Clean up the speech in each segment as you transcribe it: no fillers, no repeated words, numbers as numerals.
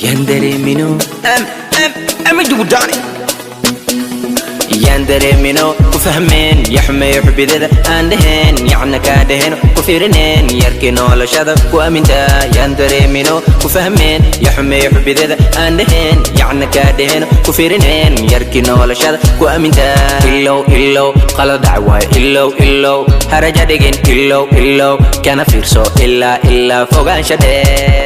Yaan dareemino Amiduudani. Yaan dareemino ku fahmeen, ya xumeeyo xubidada aan dheheen, yacna kaa dheheen, ku fiirineen yarkii noloshada ku aminta. Yaan dareemino ku fahmeen, ya xumeeyo xubidada aan dheheen, yacna kaa dheheen, ku fiirineen yarkii noloshada ku aminta. Ilow, ilow, qalad dhac waay, ilow, ilow, haraja dhigin, ilow, ilow, kana fiirso ilaa ilaa fogaansha dheer.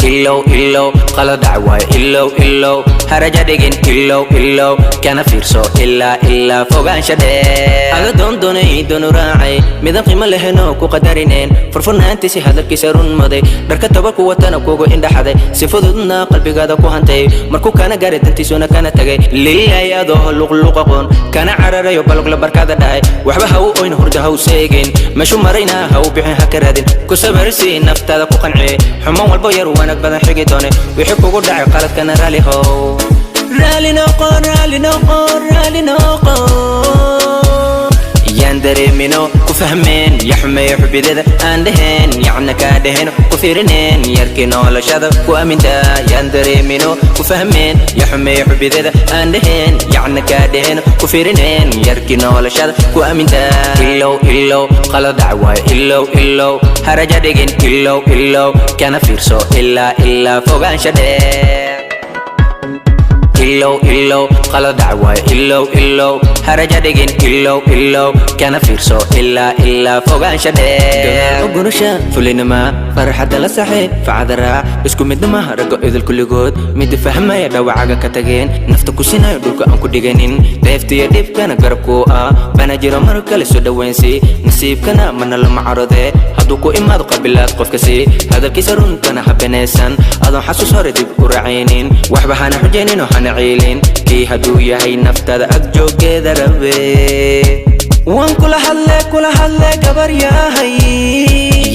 Ilow, ilow, qalad dhac waay, ilow, ilow, haraja dhigin, ilow, ilow, kana fiirso ilaa ilaa fogaansha dheer. Ada doondoonay, doonu raacay midan qiimo lehenoo ku qadarineen, furfurnaantiisi hadalkiisa run maday, dharka toba ku watana kugu indhaxaday, si fududna qalbigaada ku hantay, markuu kana gaaray dantiisuna kana tagay lilay, adoo luqluq aqoon kana cararayo balogla barkaada dhahay. Waxba ha u oyn, hurda ha u seegin, meeshu marayna ha u bixin, ha ka raadin, ku sabarsi, naftaada ku qanciye, xumaan walbo yar wanaag badan xigi doone. Wixii kugu dhacay qaladkana raali how, raali noqo, raali noqo, raali noqo. Yaan dareemino ku fahmeen, ya xumeeyo xubidada aan dheheen, yacna kaa dheheen, ku fiirineen yarkii noloshada ku aminta. Yaan dareemino ku fahmeen, ya xumeeyo xubidada aan dheheen, yacna kaa dheheen, ku fiirineen yarkii noloshada ku aminta. Ilow, ilow, qalad dhac waay, ilow, ilow, haraja dhigin, ilow, ilow, kana fiirso ilaa ilaa fogaansha dheer. Ilow, ilow, qalad dhac waay, ilow, ilow, haraja dhigin, ilow, ilow, kana fiirso ilaa ilaa fogaansha dheer. Gurasha fulinima farxadda la saxe facada raac, isku midna maaha ragga idil kulligood. Mid fahmaya dhawacaga ka tageen, nafta ku sinayo, dhulka aan ku dhiganin, dheeftiyo dhibkana garabkuu ah bana jiro. Mar kale soo dhaweynsi nasiibkana mana lama carode, hadduu ku imaado qabilaad qofka si hadalkiisa runtana habenaysan, adoon xasuus hore dib u raacaynin. Waxba hana xujaynin oo hana ciilin, kii hadduu yahay naftaada ag joogeeda rabe. Waan kula hadle, kula hadle, gabar yahay.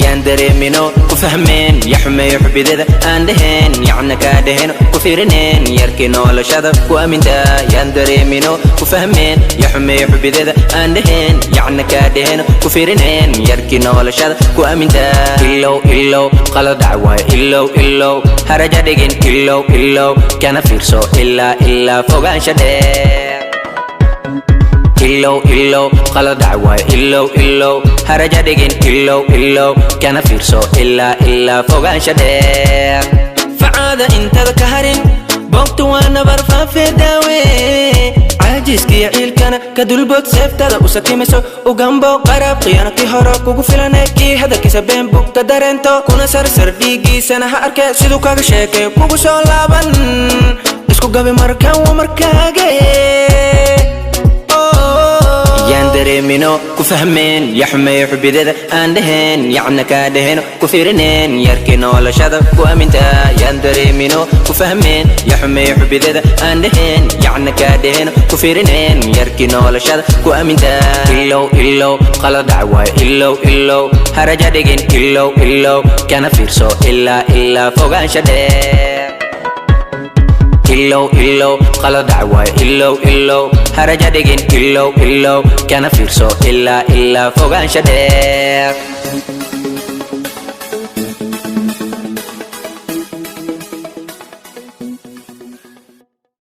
Yaan dareemino ku fahmeen, ya xumeeyo xubidada aan dheheen, yacna kaa dheheen, ku fiirineen yarkii noloshada ku aminta. Yaan dareemino ku fahmeen, ya xumeeyo xubidada aan dheheen, yacna kaa dheheen, ku fiirineen yarkii noloshada ku aminta. Ilow, ilow, qalad dhac waay, ilow, ilow, haraja dhigin, ilow, ilow, kana fiirso ilaa ilaa fogaansha dheer. Ilow, ilow, qalad dhac waay, ilow, ilow, haraja dhigin, ilow, ilow, kana fiirso ilaa ilaa fogaansha dheer. Facaada intada ka harin, boogta waa nabar faafe, daawe caajiskiyo ciilkana ka dulbood, seeftada u sakimayso ugambo qarab khiyaano kii hore kugu filane, kii hadalkiisa been bugta dareento, kuna sarsar dhiiggiisana ha arke, siduu kaga sheekay kugu soo laaban. Isku gabi markaan waa markaage. Yaan dareemino ku fahmeen, ya xumeeyo xubidada aan dheheen, yacna kaa dheheen, ku fiirineen yarkii noloshada ku aminta. Yaan dareemino ku fahmeen, ya xumeeyo xubidada aan dheheen, yacna kaa dheheen, ku fiirineen yarkii noloshada ku aminta. Ilow, ilow, qalad dhac waay, ilow, ilow, haraja dhigin, ilow, ilow, kana fiirso ilaa ilaa fogaansha dheer. Ilow, ilow, qalad dhac waay, ilow, ilow, haraja dhigin, ilow, ilow, kana fiirso ilaa ilaa fogaansha dheer.